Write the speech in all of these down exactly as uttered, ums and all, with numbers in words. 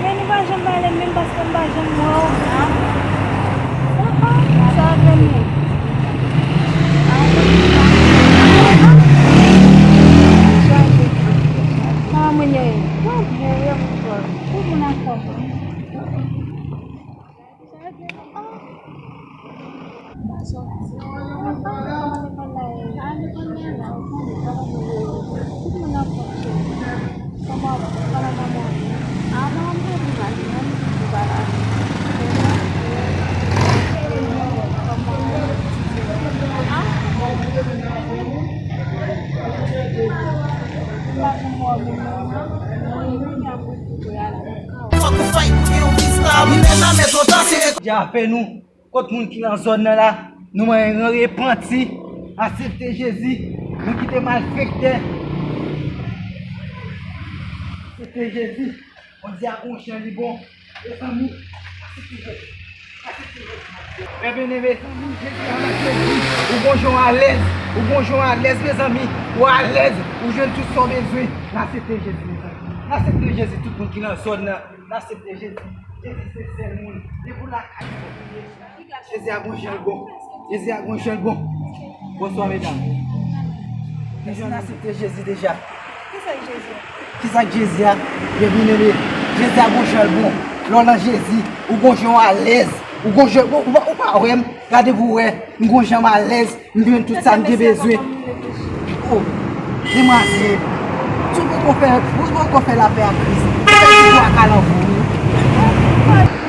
Men nou pa janm pale menm paske m pa janm wè w. Sa vle m menm. Kòman moun yo ye? Tout moun anfòm. Dye a fè nou, kot moun ki nan zòn nan la, nou mwen repanti, aksepte Jezi, nou kite malfektè, aksepte Jezi, Bondye a gon jan li bon, mezanmi, aksepte Jezi, aksepte Jezi. Frè byeneme, mezanmi, Jezi a nan Jezi, ou gon jan w alèz, ou gon jan w alèz, mezanmi, ou alèz, ou jwenn tout sa w bezwen, n aksepte Jezi, mezanmi, n aksepte Jezi, tout moun ki nan zòn nan. N aksepte Jezi. Jezi se sèl moun. Depi w lakay ou ye. Jezi a gon jan l bon. Jezi a gon jan l bon. Bonswa medam. Èske n aksepte Jezi deja? Kisa k Jezi a? Kisa k Jezi a? Byeneme, Jezi a gon jan l bon. Lè w nan Jezi, ou gon jan w alèz. Ou gon jan, ou, ou pa, ou pa wè m. Gade pou w wè, m gon jan m alèz. M jwenn tout sa m te bezwen. Oh, demwazèl, si w poko fè, si w poko fè lapè ak Kris, ou fè tout bwa kalanbou wi.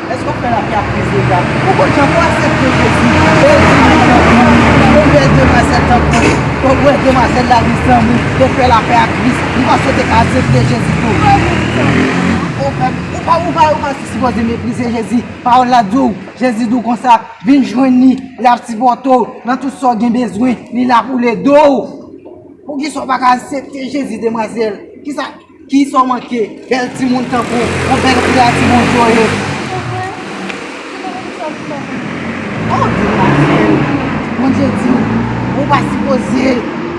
Èske w fè lapè ak Kris deja? Ou konn jan pou aksepte Jezi? Bèl timoun tankou w, yon bèl demwazèl tankou w, ou wè demwazèl la li zanmi, te fè lapè ak Kris, m panse w te ka aksepte Jezi tou. Ou pa, ou pa, ou pa, ou pa sipoze meprize Jezi. Pawòl la di w, Jezi di w konsa, vin jwenn li, l ap sipòte w nan tout sa w gen bezwen, li la pou l ede w. Poukisa w pa ka aksepte Jezi, demwazèl? Kisa, kisa w manke? Bèl timoun tankou w, yon bèl kreyati Bondye w ye. Oh, demwazèl, Bondye di w, ou pa sipoze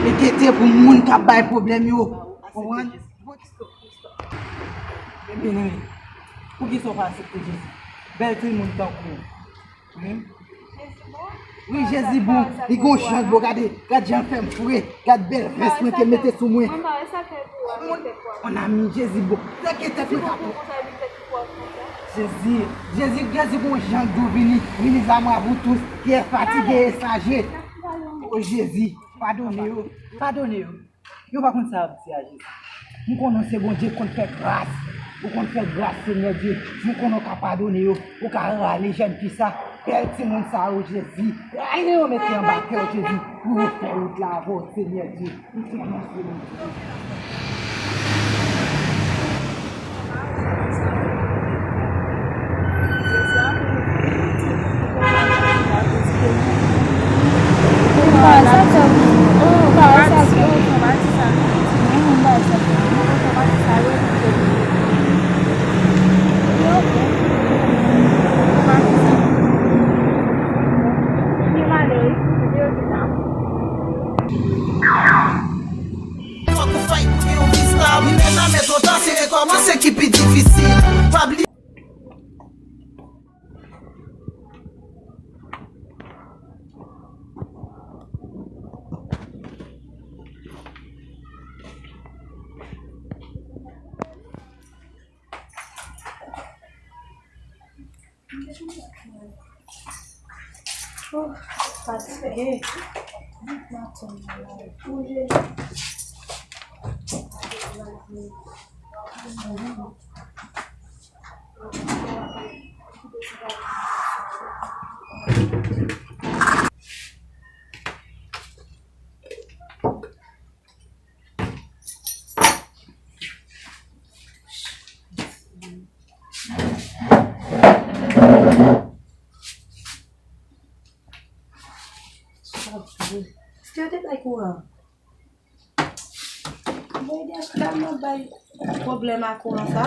enkyete pou moun k ap bay pwoblèm yo. Konprann? Ebyen, poukisa w pa aksepte Jezi? Bèl timoun tankou w. Wi, Jezi bon, li gon jan l bon, gade, gad jan l fè m fre, gad bèl vès mwen ke l mete sou mwen. Mon ami, Jezi bon, sèke tèt mwen ka pran. Jezi, Jezi, Jezi gon jan l dou vini, vini za mwa pou tous, ki è fatige e saje. O Jezi, padone yo, padone yo. Yo pa konn sa y ap di a Jezi. M konnen w se Bondye k konn fè gras. Ou konn fè gras, Senyè Dye. M konnen w ka padone yo. Ou ka rale jèn fi sa, bèl timoun sa yo, Jezi. Rale yo mete anba tè w, Jezi. Pou yo fè wout la avè w, Senyè Dye. M konnen w se Bondye. Fòk ou fight pou gen yon vi stab. Li ne jamè twò ta, se rekòmanse ki pi difisil. Pa bliye. Oh, fatige. Èske yo te bay kouran? Mwen gen tèlman bay pwoblèm ak kouran sa.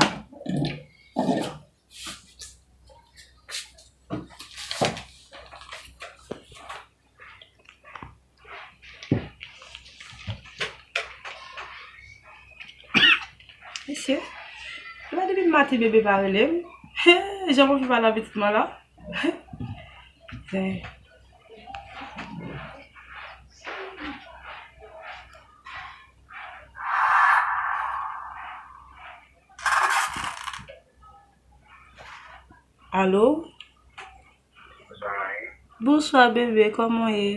Mesye, epa depi maten bebe pa rele m. He, jan mwen fè pale avèk pitit mwen la. He. Alo? Bonswa, bebe, kòman w ye?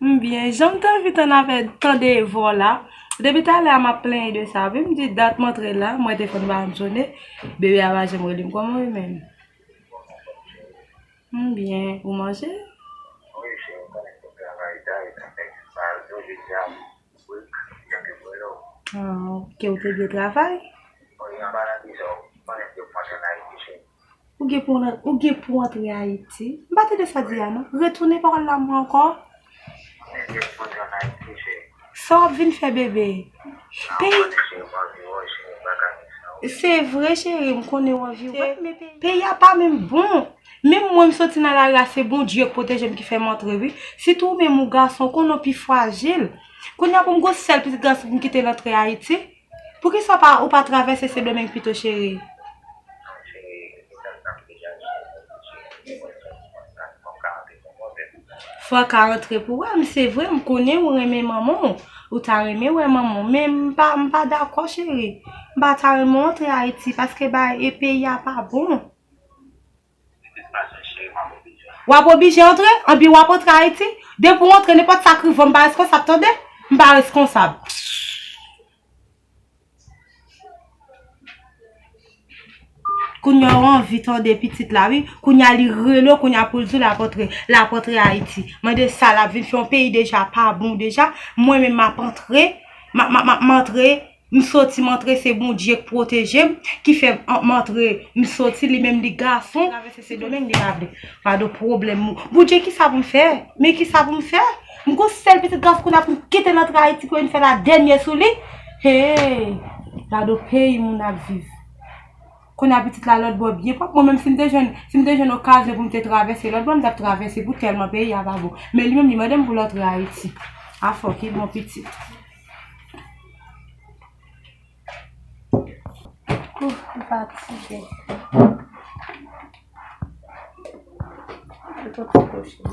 M byen. Jan m te anvi tann avè, tande vwa w la. Depi talè a, m ap plenyen de sa. Wi, m di dat m antre la, mwen telefòn pa janm sone. Bebe a pa janm rele m. Kòman w ye menm? M byen. Ou manje? Ah, ok, ou te byen travay? Ou gen pou, ou gen pou antre Ayiti? M pa tande sa di a, non. Retounen pawòl la mwen ankò. Sa w ap vin fè, bebe? Peyi, se vre, cheri, m konnen w anvi wè, men peyi a pa menm bon. Menm mwen, m soti nan lari a, se Bondye k pwoteje m, ki fè m antre, wi. Sitou ou menm, ou gason, konnen w pi frajil. Kounye a pou m gon sèl pitit gason pou m kite l antre Ayiti. Poukisa w pa, ou pa travèse Sendomeng pito, cheri? Fò w ka antre pou wè m, se vre, m konnen ou renmen manman w, ou ta renmen wè manman w, men m pa, m pa dakò, cheri. M pa ta renmen w antre Ayiti, paske bay, e peyi a pa bon. W ap oblije antre, anpi w ap antre Ayiti. Depi w antre, nenpòt sa k rive w, m pa reskonsab, tande? M pa reskonsab. Kounye a w anvi tande pitit la, wi. Kounye a li rele w, kounye a pou l di w l ap antre, l ap antre Ayiti. Mande sa l ap vin fè yon peyi deja pa bon deja. Mwen menm m ap antre, m ap, m ap, m ap, m antre, m soti, m antre, se Bondye k pwoteje m, ki fè m, m antre, m soti, li menm li gason. Travèse Sendomeng, li pa vle. Gade pwoblèm ou. Bondye, kisa pou m fè? Men kisa pou m fè? M gon sèl pitit gason kounye a pou m kite l antre Ayiti, pou m fè la dènyè sou li. Hey! Gade peyi moun ap viv. Kounye a pitit la lòt bò byen pwòp. Mwen menm si m te jwenn, si m te jwenn okazyon pou m te travèse lòt bò, m t ap travèse pou tèlman peyi a pa bon. Men li menm li mande m pou l antre Ayiti. A fò ki bon pitit. Ouf, m fatige. Yon ti kouche.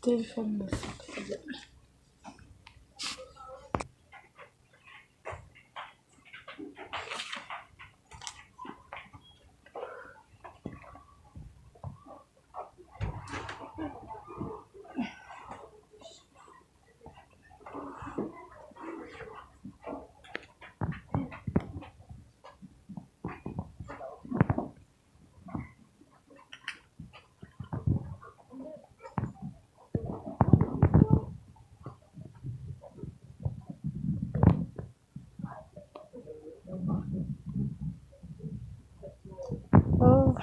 Telefòn nan sa. Oh,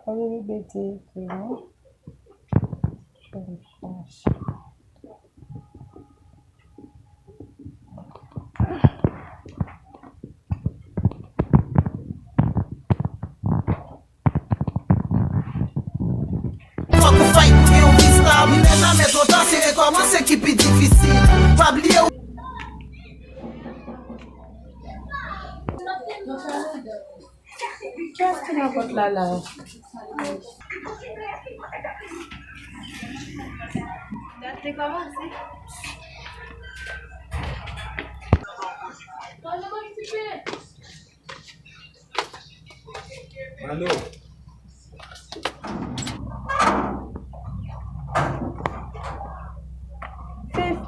ale li bete ekri non. Fè m chèche. Fòk ou fight pou gen yon vi stab. Li lè jamè twò ta, se rekòmanse ki pi difisil. Pa bliye ou. Kiyès ki nan pòt la la? Dat te kòmanse. Mano.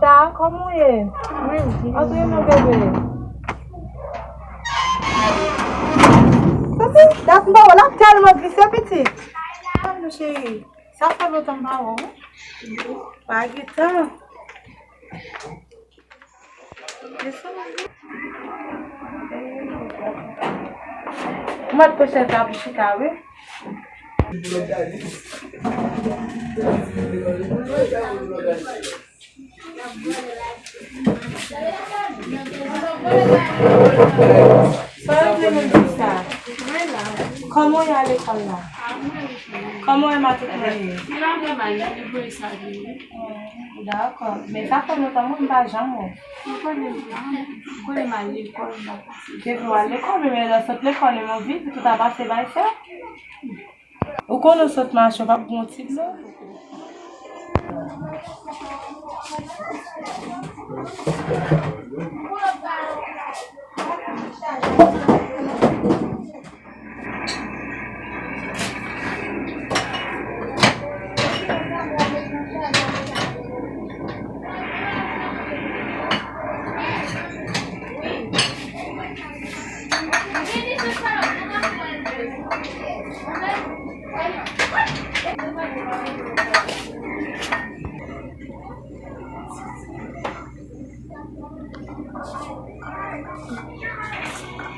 Sa, kòman w ye? Antre non, bebe. Soti, dat m pa wè l ap tèlman glise, pitit. Ann, cheri. Sa fè lontan m pa wè w. Pa gen tan. Mwen pochèt la pou chita, wi. Sa w vle menm sista? Kòman w ye lekòl la? Kòman w ye matrimonye? Dakò. Men sa fè lontan mwen m pa janm wè w. Ou konnen m pa, ou konnen m al lekòl, m pa pase. Depi w al lekòl, men lè w sot lekòl, men w vin, tout a pase bay sa. Ou konnen w sot mache, w p ap gen yon ti dlo.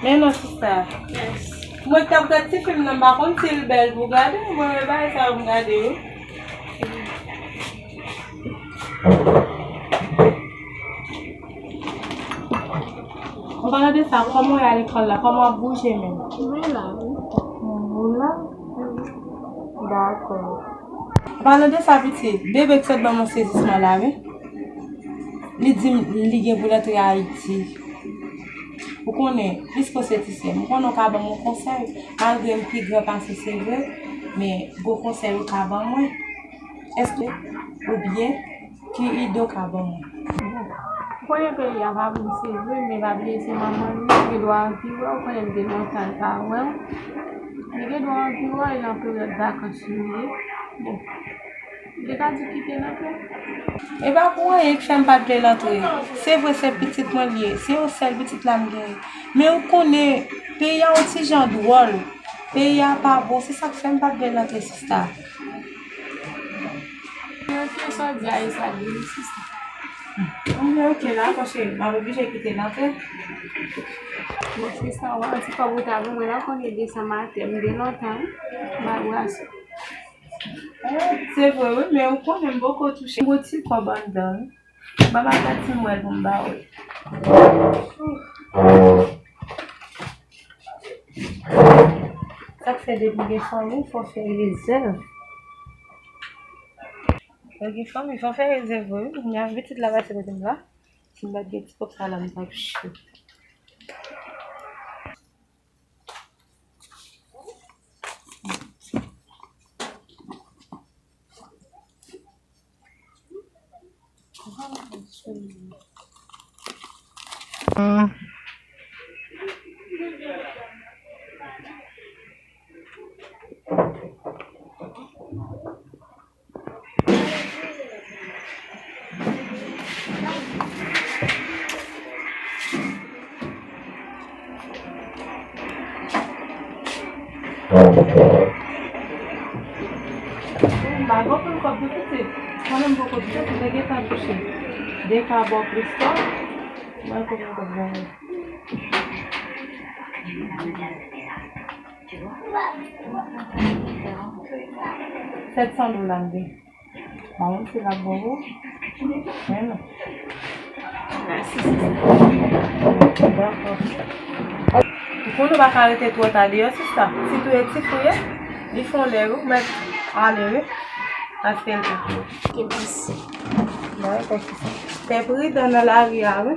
Men non, sista. Mwen k t ap gad ti fim nan, m pa konn si l bèl pou gade, mwen wè bagay sa yo m gade yo. An palan de sa, kòman w ye lekòl la? Kòman w ap bouje menm? Mwen la, wi. Ou la? Wi. Dakò. An palan de sa, pitit, bebe k sot ban mwen sezisman la, wi. Li di m li gen pou l antre Ayiti. Ou konnen, piske w se ti sè m, ou konnen w ka ban m yon konsèy. Malgre m pi gran pase, se vre, men gon konsèy ou ka ban mwen. Èske, oubyen, ki ide w ka ban mwen? Bon, ou konnen peyi a pa bon, se vre, men pa bliye se manman nou, li gen dwa anvi wè w, ou konnen l gen lontan l pa wè w. Li gen dwa anvi wè w, e nan peryòd vakans nou ye. Bon, li te ka di kite nan kè. E pa pou anyen k fè m pa t vle l antre. Se vre, se pitit mwen l ye, se yon sèl pitit la m genyen. Men ou konnen, peyi a yon ti jan dwòl. Peyi a pa bon, se sa k fè m pa t vle l antre, sista. Ok, sa w di a, e sa l ye, wi, sista. Anben, ok, dakò, cheri. M ap oblije kite l antre. Bon, sista, w a, ti kòb ou ta ban mwen la, konnen desanm atè, m gen lontan, wi, m pa brase. Eh, se vre, wi, men ou konnen m poko touche. M gon ti kòb anndan, wi. Ban m al gad si m wè l pou m ba w li. Sa k fè depi gen fanmi, fò fè rezèv. Lè gen fanmi, fò fè rezèv, wi. Kounye a pitit la pase kote m la. Si m pa t gen ti kòb sa la, m t ap cho. M pa gen anpil kòb tou pitit. Mwen menm poko touche, m te gentan touche de ka bò plis kòb. Mwen konbyen kòb mwen gen? Sèt san dola m gen. Pa konn si l ap bon pou ou. Men non. Mèsi, sista. Dakò. Ou konnen w pa ka rete twò ta deyò, sista. Sitou e ti fi w ye, li fè w lè, wi, ou mèt ale, wi. Paske l ta. Ok, mèsi. Dakò, sista. Fè pridan nan lari a, wi.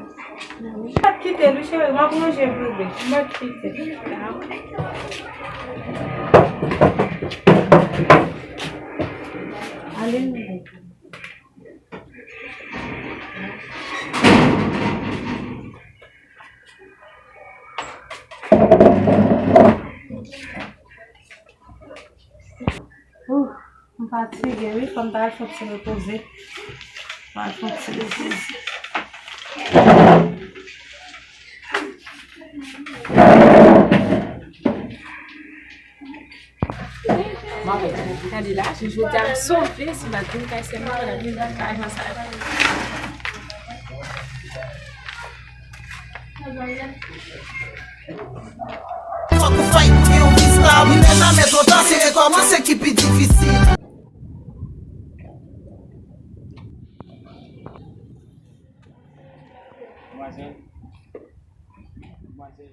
M p ap kite l wi, cheri, m ap ranje l prive. M p ap kite l. Ale nou. Ouh, m fatige wi, fò m ta al fè yon ti repoze. Pral fè yon ti repons. Gade la, jodi a m sove, si m pa t vin kay sè m nan, m pa t vin kay Jean sa. Fòk ou fight pou gen yon vi stab. Li nèk jamè twò ta, se rekòmanse ki pi difisil. Demwazèl, demwazèl.